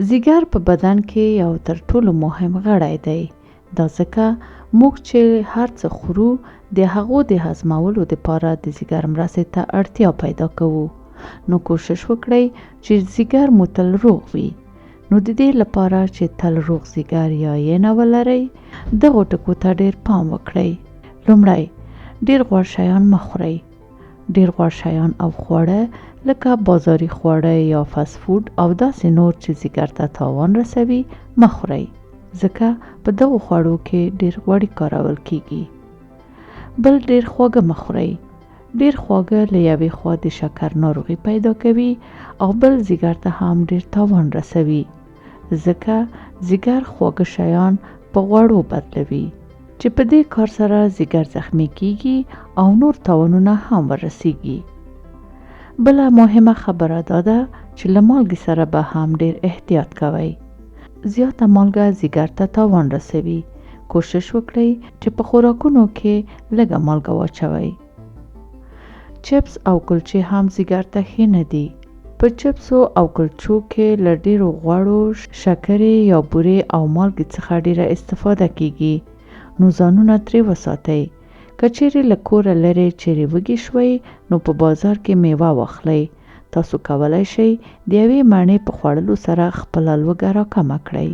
ځیګر په بدن کې یو تر ټولو مهم غړی دی. دا ځکه موږ چې هر څه خورو د هغو د هضمولو دپاره د ځیګر مرستې ته اړتیا پیدا کوو. نو کوشش وکړئ چې ځیګر مو تل روغ وي. نو د دې لپاره چې تل روغ ځیګر یا ینه ولرئ، دغو ټکو ته ډېر پام وکړئ. لومړی، ډېر غوړ شیان مه خورئ. ډېر غوړ شیان او خواړه لکه بازاري خواړه یا فست فوډ او داسې نور چې ځیګر ته تاوان رسوي مه خورئ، ځکه په دغو خوړو کې ډېر غوړي کارول کیږي. بل، ډېر خواږه مه خورئ. ډېر خواږه له یوې خوا د شکر ناروغي پیدا کوي او بل ځیګر ته هم ډېر تاوان رسوي، ځکه ځیګر خواږه شیان په غوړو بدلوي، چې په دې کار سره ځیګر زخمي کیږي او نور تاوانونه هم ورسیږي. بله مهمه خبره دا ده چې له مالګې سره به هم ډېر احتیاط کوئ. زیاته مالګه ځیګر ته تاوان رسوي. کوشش وکړئ چې په خوراکونو کې لږه مالګه واچوئ. چپس او کلچې هم ځیګر ته ښې نه دي. په چپسو او کلچو کې له ډېرو غوړو، شکرې یا بورې او مالګې څخه ډېره استفاده کیږي، نو ځانونه ترې وساتئ. که چیرې له کوره لرې چیرې وږي شوئ، نو په بازار کې میوه واخلئ. تاسو کولی شئ د یوې مڼې په خوړلو سره خپله لوږه راکمه کړئ.